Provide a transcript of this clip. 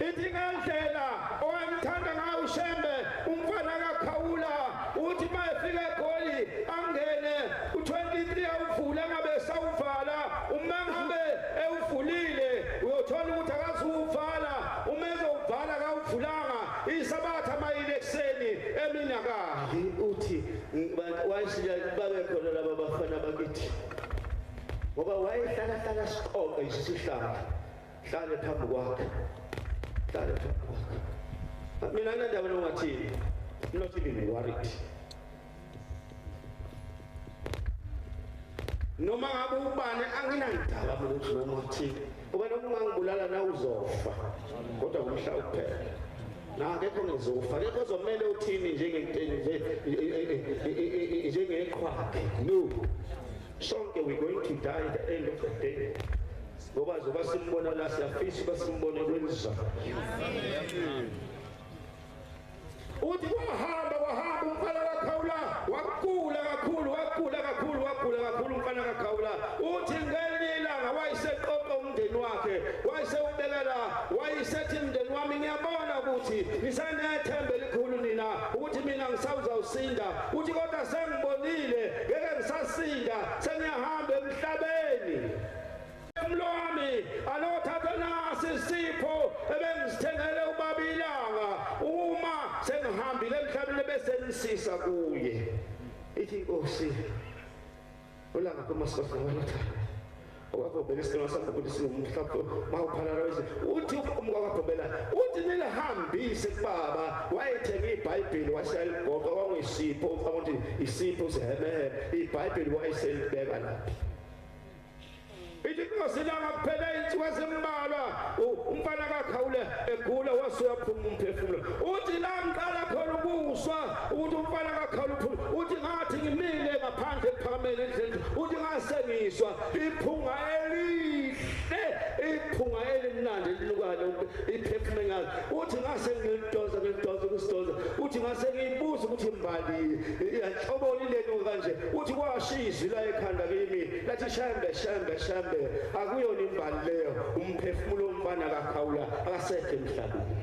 Ithi ngendlela owayemthanda ngayo uShembe umfana kaKhawula, uthi uma efika eGoli angene u-23 awuvule ngabe sawuvala. Uma ngabe ewuvulile uyothola ukuthi akazuwuvala, uma ezowuvala akawuvulanga. Isabatha mayile ekuseni emini akayi. Uthi wayesika babe khona laba bafana bakithi, ngoba wayehlala hlala siqoqe isihlahla, hlale phambi kwakhe, hlale phambi kwakhe. Mina nginandaba nongathini, I'm not even worried. Noma ngabe ubani anginandaba mina ukuthi noma uthini, ngoba noma ungangibulala na uzofa, kodwa ngumhla kuphela. Na akekho ngizofa, akekho ozomele uthini njengeqhwakhe. No, sonke we going to die at the end of the day. Ngoba zoba simbona la siyafisa uba simbone kwelizayo. Uthi wahamba wahamba umfana kaKhawula, wagula kakhulu, wagula kakhulu, wagula kakhulu umfana kaKhawula. Uthi ngelinye ilanga wayeseqoqa umndeni wakhe, wayesewubekela, wayesethi mndeni wami ngiyabona ukuthi nisanethemba elikhulu nina ukuthi mina ngisawuzawusinda. Uthi kodwa sengibonile ngeke ngisasinda, sengiyahamba emhlabeni. Umlwami alothatha nasi isipho ebengisithengele ubaba ilanga, uma sengihambile emhlabeni bese nisisa kuye. Ithi inkosi ulanga kumasikhosi walotha okwakho isicelo sakho ukuthi singumhlapho mawuphalala wese. Uthi umkwakagobela uthi nilihambise kubaba. Wayethenga iBhayibheli waseligoqa, kwakuyisipho ukuthi isipho sihemeheme iBhayibheli wayeselibeka lapha. Ithi inkosi ilanga kuphela insuku ezimbalwa umfana kaKhawula egula wasuyaphuma umphefumulo. Uthi la ngiqala khona ukuswa ukuthi umfana kaKhawula uphuma, uthi ngathi ngimile ngaphandle ekuphakameni endlini, uthi ngasengiswa iphunga elihle, iphunga elimnandi elinukayo iphefumulo ngazi. Uthi ngase ngilidonsa ngilidonsa kusidonsa, uthi ngase ngiyibuza ukuthi imbali yanhloboni lento kanje. Uthi kwashiya izwi la ekhanda kimi lathi shembe shembe shembe, akuyona imbali leyo, umphefumulo womfana kaKhawula akasekho emhlabeni.